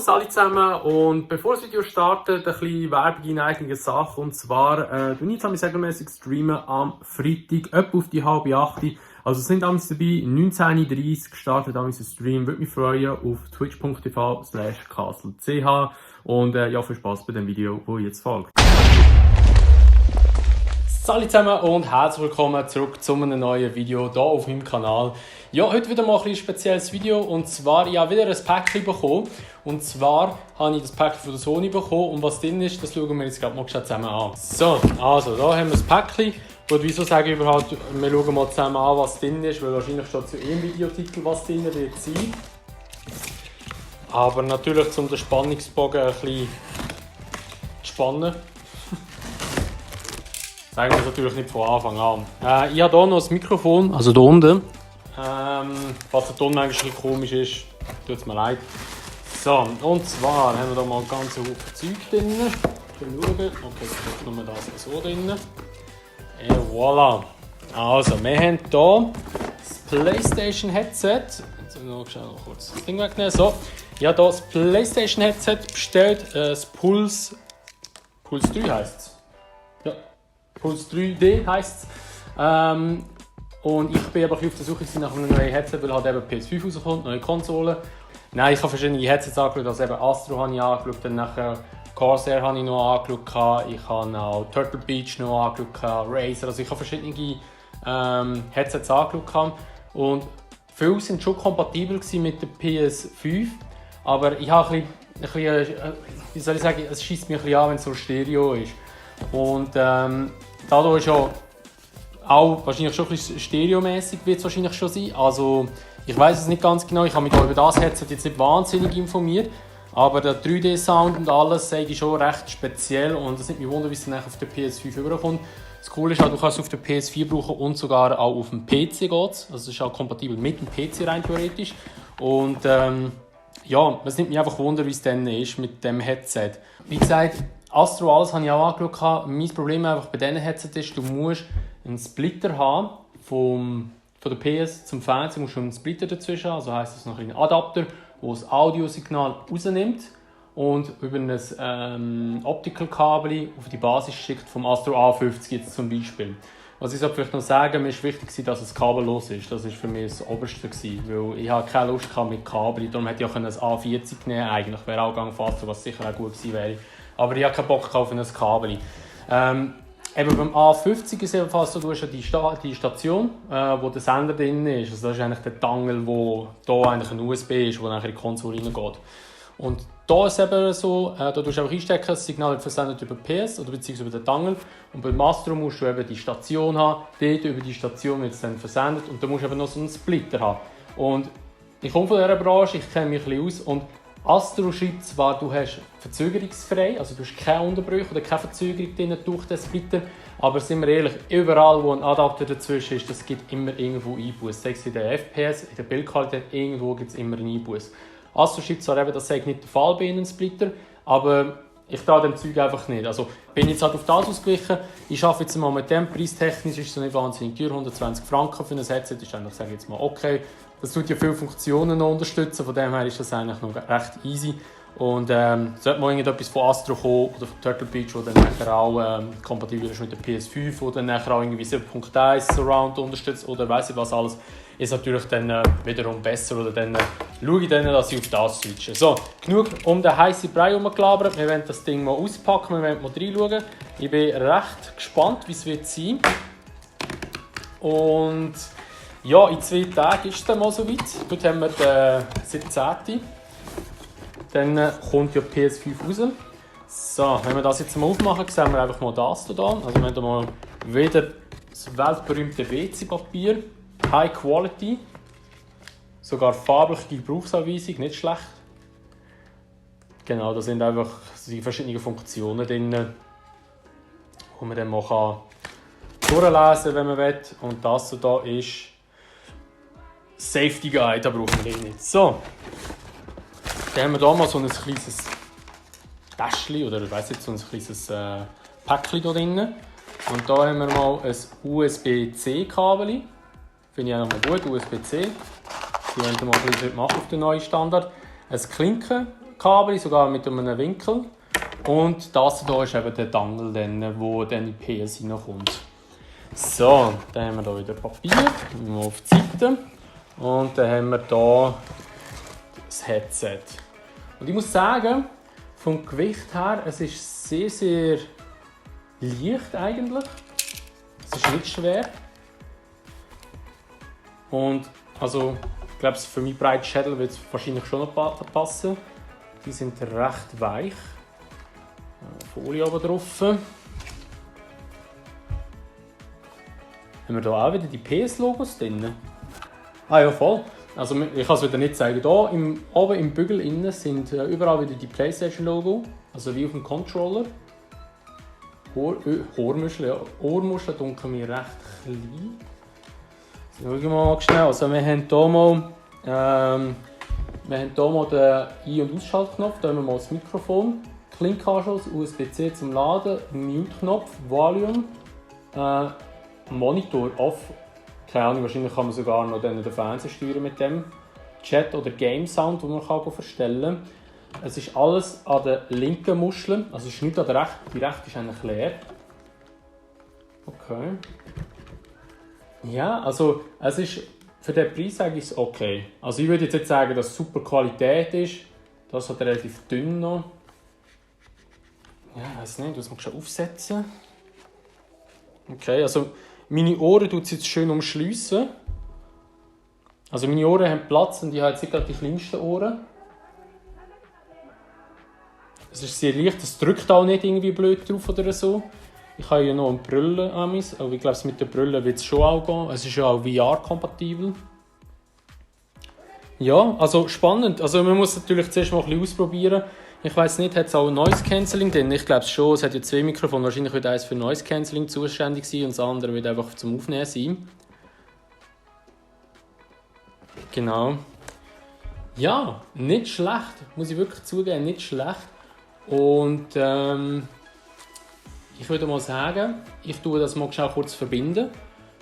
Servus alle zusammen und bevor das Video startet, ein bisschen Werbung in eigener Sache. Und zwar, du jetzt regelmäßig streamen am Freitag, etwa auf die 7:30. Also sind damals dabei, 19:30 gestartet am Stream. Würde mich freuen auf twitch.tv/castle.ch und ja, viel Spaß bei dem Video, das jetzt folgt. Hallo zusammen und herzlich willkommen zurück zu einem neuen Video hier auf meinem Kanal. Ja, heute wieder mal ein spezielles Video und zwar, ich habe wieder ein Päckchen bekommen. Und zwar habe ich das Päckchen von der Sony bekommen und was drin ist, das schauen wir jetzt gerade mal zusammen an. So, also da haben wir das Päckchen. Und wieso sage ich überhaupt, wir schauen mal zusammen an, was drin ist, weil wahrscheinlich schon zu jedem Videotitel was drin wird sein. Aber natürlich, um den Spannungsbogen ein bisschen zu spannen, sagen wir es natürlich nicht von Anfang an. Ich habe hier noch das Mikrofon, also hier unten. Falls der Ton manchmal ein bisschen komisch ist, tut es mir leid. So, und zwar haben wir hier mal ganz Haufen Zeug drin. Schauen. Okay, jetzt nur das so drin. Et voilà. Also, wir haben hier das PlayStation Headset. Jetzt noch kurz das Ding wegnehmen. So, ich habe hier das PlayStation Headset bestellt. Das Pulse 3 heisst es. Ja. Pulse 3D heisst es. Und ich bin aber auf der Suche nach einem neuen Headset, weil halt eben PS5 rauskommt, neue Konsole. Nein, ich habe verschiedene Headsets angeschaut, also eben Astro habe ich angeschaut, dann nachher Corsair habe ich noch angeschaut, ich habe auch Turtle Beach noch angeschaut, Razer, also ich habe verschiedene Headsets angeschaut. Und viele sind schon kompatibel mit der PS5, aber ich habe ein bisschen wie soll ich sagen, es schießt mich ein bisschen an, wenn es so Stereo ist. Und dadurch ist ja auch wahrscheinlich schon ein bisschen stereomäßig wird es wahrscheinlich schon sein. Also ich weiß es nicht ganz genau, ich habe mich über das Headset jetzt nicht wahnsinnig informiert, aber der 3D-Sound und alles sage ich schon recht speziell und es nimmt mich wunder, wie es dann auf der PS5 überkommt. Das Coole ist auch, du kannst es auf der PS4 brauchen und sogar auch auf dem PC geht es. Also es ist auch kompatibel mit dem PC rein theoretisch. Und ja, es nimmt mich einfach wunder, wie es dann ist mit dem Headset. Wie gesagt, Astro alles habe ich auch angeschaut. Mein Problem einfach bei diesen Headset ist, du musst einen Splitter haben von der PS zum Fernsehen, musst du einen Splitter dazwischen haben, also heisst das noch ein Adapter, der das Audiosignal rausnimmt und über ein Optical-Kabel auf die Basis schickt vom Astro A50 jetzt zum Beispiel. Was ich vielleicht noch sagen, mir ist wichtig, dass es kabellos ist. Das war für mich das Oberste, weil ich hatte keine Lust mit Kabel. Darum hätte ich auch ein A40 nehmen eigentlich. Wäre auch gegangen fast, was sicher auch gut gewesen wäre. Aber ich habe keinen Bock auf ein Kabel. Eben beim A50 ist es fast so, du hast ja die Station, wo der Sender drin ist. Also das ist eigentlich der Dongle, wo hier eigentlich ein USB ist, wo nachher in die Konsole reingeht. Und da ist es eben so, da tust du einfach einstecken, das Signal wird versendet über PS oder beziehungsweise über den Dongle. Und beim Astro musst du eben die Station haben, dort über die Station wird es dann versendet und da musst du eben noch so einen Splitter haben. Und ich komme von dieser Branche, ich kenne mich ein bisschen aus und Astro schreibt zwar, du hast verzögerungsfrei, also du hast keine Unterbrüche oder keine Verzögerung drin durch den Splitter, aber sind wir ehrlich, überall wo ein Adapter dazwischen ist, das gibt immer irgendwo Einbuß. Sei es in der FPS, in der Bildqualität, irgendwo gibt es immer einen Einbuß. Astro schreibt zwar eben, das sei nicht der Fall bei einem Splitter, aber ich traue dem Zeug einfach nicht. Also bin jetzt halt auf das ausgewichen. Ich arbeite jetzt mal mit dem, preistechnisch ist es nicht wahnsinnig teuer, 120 Franken für ein Headset ist eigentlich, sage ich jetzt mal, okay. Das tut ja viele Funktionen noch unterstützen, von dem her ist das eigentlich noch recht easy. Und sollte mal irgendetwas von Astro kommen oder von Turtle Beach, das dann nachher auch kompatibel ist mit der PS5 oder dann nachher auch irgendwie 7.1 Surround unterstützt oder weiss ich was alles, ist natürlich dann wiederum besser oder dann schaue ich dann, dass ich auf das switche. So, genug um den heißen Brei herumgelabert. Wir werden das Ding mal auspacken, wir werden mal reinschauen. Ich bin recht gespannt, wie es wird sein. Und ja, in 2 Tagen ist es dann mal so weit. Heute haben wir den 17. Dann kommt ja die PS5 raus. So, wenn wir das jetzt mal aufmachen, sehen wir einfach mal das hier. Also wir haben hier mal wieder das weltberühmte WC-Papier. High Quality. Sogar farbliche Gebrauchsanweisung, nicht schlecht. Genau, da sind einfach die verschiedenen Funktionen drin, die man dann mal durchlesen kann, wenn man will. Und das hier ist Safety Guide, da brauchen wir nicht. So, dann haben wir hier mal so ein kleines Täschchen oder ich weiss nicht, so ein kleines Päckchen hier drin. Und hier haben wir mal ein USB-C-Kabel. Finde ich auch nochmal gut, USB-C. Die wollen wir mal ein bisschen machen auf den neuen Standard. Ein Klinken, Kabel, sogar mit einem Winkel. Und das hier ist eben der Dongle, der dann in die PS hineinkommt. So, dann haben wir hier wieder Papier, auf die Seite. Und dann haben wir hier das Headset. Und ich muss sagen, vom Gewicht her, es ist sehr, sehr leicht eigentlich. Es ist nicht schwer. Und also, ich glaube, für meinen breiten Schädel wird es wahrscheinlich schon noch passen. Die sind recht weich. Folie oben drauf. Haben wir hier auch wieder die PS-Logos drin? Ah ja, voll. Also ich kann es wieder nicht zeigen. Hier oben im Bügel innen sind überall wieder die PlayStation-Logo. Also wie auf dem Controller. Ohrmuscheln, ja. Ohrmuscheln dunkeln mir recht klein. Schauen wir mal schnell. Also wir haben hier mal den Ein- und Ausschaltknopf. Hier haben wir mal das Mikrofon. Klinkanschluss, USB-C zum Laden, Mute-Knopf, Volume, Monitor off. Keine Ahnung, wahrscheinlich kann man sogar noch den Fernseher steuern mit dem. Chat oder Game Sound, den man verstellen kann. Es ist alles an der linken Muschel, also es ist nicht an der rechten. Die rechte ist eigentlich leer. Okay. Ja, also es ist, für den Preis sage ich es okay. Also ich würde jetzt nicht sagen, dass es super Qualität ist. Das hat relativ dünn noch. Ja, ich weiß nicht, das muss man schon aufsetzen. Okay, also meine Ohren tut es jetzt schön umschliessen. Also meine Ohren haben Platz und ich habe jetzt nicht gerade die kleinsten Ohren. Es ist sehr leicht, es drückt auch nicht irgendwie blöd drauf oder so. Ich habe ja noch eine Brille an mich, aber ich glaube, mit der Brille wird es schon auch gehen. Es ist ja auch VR-kompatibel. Ja, also spannend. Also man muss natürlich zuerst mal ein bisschen ausprobieren. Ich weiss nicht, hat es auch Noise Cancelling drin? Ich glaube schon, es hat ja 2 Mikrofone. Wahrscheinlich wird eines für Noise Cancelling zuständig sein und das andere wird einfach zum Aufnehmen sein. Genau. Ja, nicht schlecht. Muss ich wirklich zugeben, nicht schlecht. Und ich würde mal sagen, ich tue das mal kurz verbinden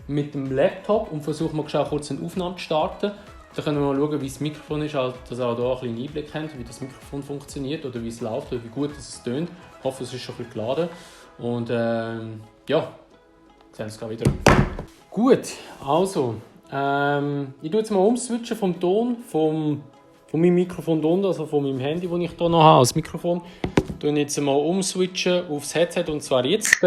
mit dem Laptop und versuche mal kurz eine Aufnahme zu starten. Dann können wir mal schauen, wie das Mikrofon ist, dass ihr auch hier einen kleinen Einblick habt, wie das Mikrofon funktioniert oder wie es läuft oder wie gut es tönt. Ich hoffe, es ist schon ein bisschen geladen. Und ja, sehen wir uns gleich wieder. Gut, also, ich tue jetzt mal umswitchen vom Ton, von meinem Mikrofon hier unten, also von meinem Handy, das ich hier noch habe als Mikrofon. Ich tue jetzt mal umswitchen aufs Headset und zwar jetzt.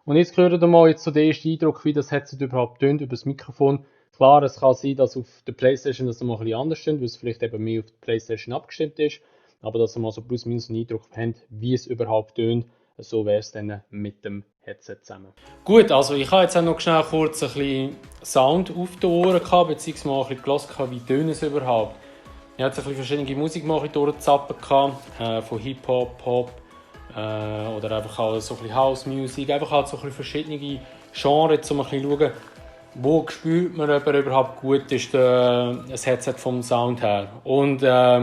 Und jetzt hört ihr mal jetzt so den ersten Eindruck, wie das Headset überhaupt tönt über das Mikrofon. Klar, es kann sein, dass auf der Playstation das noch ein bisschen anders stimmt, weil es vielleicht eben mehr auf die Playstation abgestimmt ist. Aber dass ihr mal so plus minus einen Eindruck habt, wie es überhaupt tönt, so wäre es dann mit dem Headset zusammen. Gut, also ich habe jetzt auch noch schnell kurz ein bisschen Sound auf den Ohren gehabt, beziehungsweise mal ein bisschen gehört, wie tönt es überhaupt. Ich hatte ein bisschen verschiedene Musik mal durchgezappert, von Hip-Hop, Pop oder einfach auch so ein bisschen House-Music, einfach halt so ein bisschen verschiedene Genres, um ein bisschen zu schauen, wo spürt man, ob er überhaupt gut ist, das Headset vom Sound her. Und ja,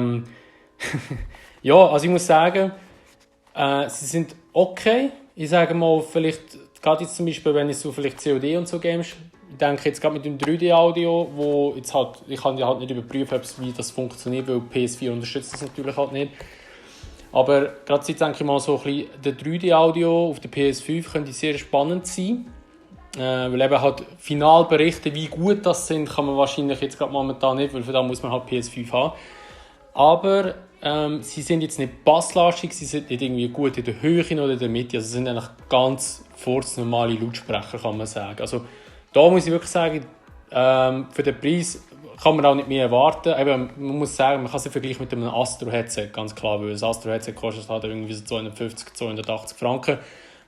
also ich muss sagen, sie sind okay. Ich sage mal, vielleicht, gerade jetzt zum Beispiel, wenn ich so vielleicht COD und so Games, ich denke jetzt gerade mit dem 3D-Audio, wo jetzt halt, ich kann ja halt nicht überprüfen, wie das funktioniert, weil PS4 unterstützt das natürlich halt nicht. Aber gerade jetzt denke ich mal so ein bisschen, der 3D-Audio auf der PS5 könnte sehr spannend sein. Weil eben halt Finalberichte, wie gut das sind, kann man wahrscheinlich jetzt gerade momentan nicht, weil für da muss man halt PS5 haben. Aber sie sind jetzt nicht basslastig, sie sind nicht irgendwie gut in der Höhe oder in der Mitte, also sie sind eigentlich ganz normale Lautsprecher, kann man sagen. Also da muss ich wirklich sagen, für den Preis kann man auch nicht mehr erwarten. Eben, man muss sagen, man kann sie vergleichen mit einem Astro-Headset, ganz klar, weil das Astro-Headset kostet halt irgendwie so 250, 280 Franken.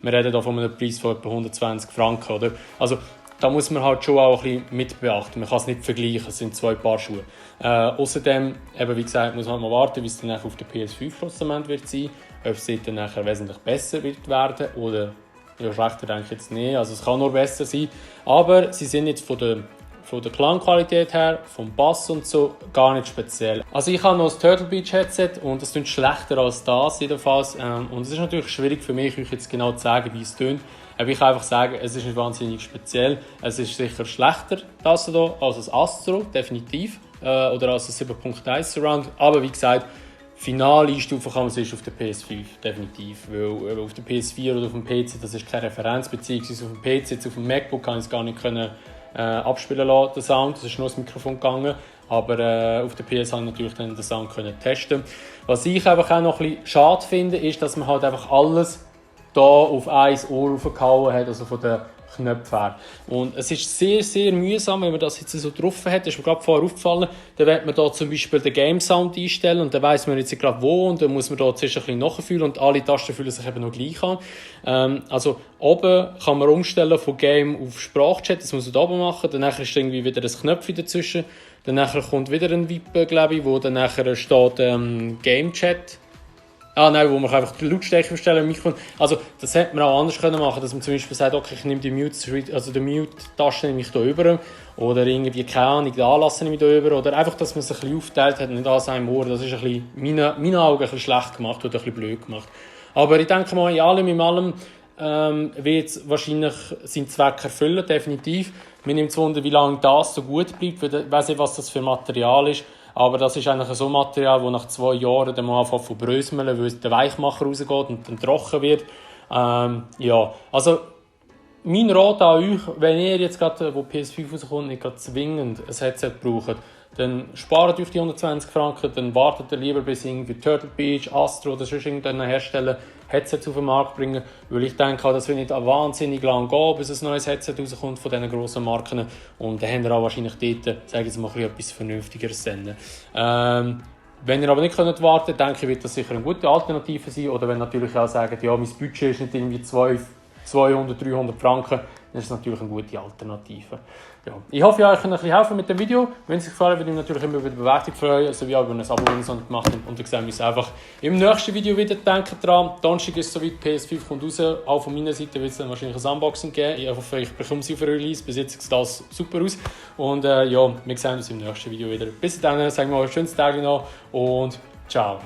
Wir reden hier von einem Preis von etwa 120 Franken, oder? Also, da muss man halt schon auch ein bisschen mit beachten. Man kann es nicht vergleichen, es sind 2 Paar Schuhe. Außerdem, eben wie gesagt, muss man halt mal warten, wie es dann auf der PS5 schlussendlich wird sein. Ob es dann nachher wesentlich besser wird werden oder ja, schlechter denke ich jetzt nicht. Also es kann nur besser sein. Aber sie sind jetzt von der Klangqualität her, vom Bass und so, gar nicht speziell. Also ich habe noch das Turtle Beach Headset und das klingt schlechter als das jedenfalls. Und es ist natürlich schwierig für mich, euch jetzt genau zu sagen, wie es tönt. Aber ich kann einfach sagen, es ist nicht wahnsinnig speziell. Es ist sicher schlechter das hier als das Astro, definitiv. Oder als das 7.1 Surround. Aber wie gesagt, final einstufen kann man es ist auf der PS5, definitiv. Weil auf der PS4 oder auf dem PC, das ist keine Referenz, beziehungsweise auf dem PC, jetzt auf dem MacBook kann ich es gar nicht abspielen lassen, den Sound, das ist nur das Mikrofon gegangen. Aber auf der PS habe ich natürlich dann den Sound testen. Was ich einfach auch noch ein bisschen schade finde, ist, dass man halt einfach alles hier auf ein Ohr raufgehauen hat, also von den Knöpfen her. Und es ist sehr, sehr mühsam, wenn man das jetzt so drauf hat. Das ist mir gerade vorher aufgefallen. Dann wird man da zum Beispiel den Game Sound einstellen und dann weiss man jetzt gerade wo und dann muss man da zuerst ein bisschen nachfühlen und alle Tasten fühlen sich eben noch gleich an. Also oben kann man umstellen von Game auf Sprachchat, das muss man da oben machen. Dann ist irgendwie wieder ein Knöpfchen dazwischen. Dann kommt wieder ein Wippe, glaube ich, wo dann steht Game Chat. Wo man einfach die Lautstärke verstellen Mikrofon. Also das hätte man auch anders machen können, dass man zum Beispiel sagt, okay, ich nehme die Mute-Taste nehme ich hier über oder irgendwie, keine Ahnung, den Anlass nehme ich hier über oder einfach, dass man es ein bisschen aufteilt hat, nicht an seinem Ohr. Das ist ein bisschen, meinen Augen ein bisschen schlecht gemacht oder ein bisschen blöd gemacht. Aber ich denke mal, in allem wird es wahrscheinlich seinen Zweck erfüllen, definitiv. Mir nimmt es Wunder, wie lange das so gut bleibt, weil ich weiss nicht, was das für Material ist. Aber das ist eigentlich so ein Material, das nach 2 Jahren dann mal anfängt zu bröseln, weil der Weichmacher rausgeht und dann trocken wird. Also mein Rat an euch, wenn ihr jetzt gerade, wo PS5 rauskommt, nicht gerade zwingend ein Headset braucht, dann spart euch die 120 Franken, dann wartet ihr lieber bis irgendwie Turtle Beach, Astro oder sonst irgendeinen Hersteller Headsets auf den Markt bringen, weil ich denke auch, das wird nicht wahnsinnig lang gehen, bis ein neues Headset rauskommt von diesen grossen Marken und dann habt ihr auch wahrscheinlich dort, sage ich jetzt mal, etwas Vernünftigeres senden. Wenn ihr aber nicht warten könnt, denke ich, wird das sicher eine gute Alternative sein oder wenn natürlich auch sagt, ja, mein Budget ist nicht irgendwie 200, 300 Franken, dann ist es natürlich eine gute Alternative. Ja. Ich hoffe, ich konnte euch ein bisschen helfen mit dem Video. Wenn es euch gefallen hat, würde ich mich natürlich immer über die Bewertung freuen, sowie auch über ein Abo, wenn ihr es noch nicht gemacht habt. Und dann sehen wir uns einfach im nächsten Video wieder. Denkt dran, Donnerstag ist soweit, PS5 kommt raus. Auch von meiner Seite wird es dann wahrscheinlich ein Unboxing geben. Ich hoffe, ich bekomme sie auf Release. Bis jetzt sieht das super aus. Und wir sehen uns im nächsten Video wieder. Bis dann, sagen wir mal, schönes Tag noch und ciao.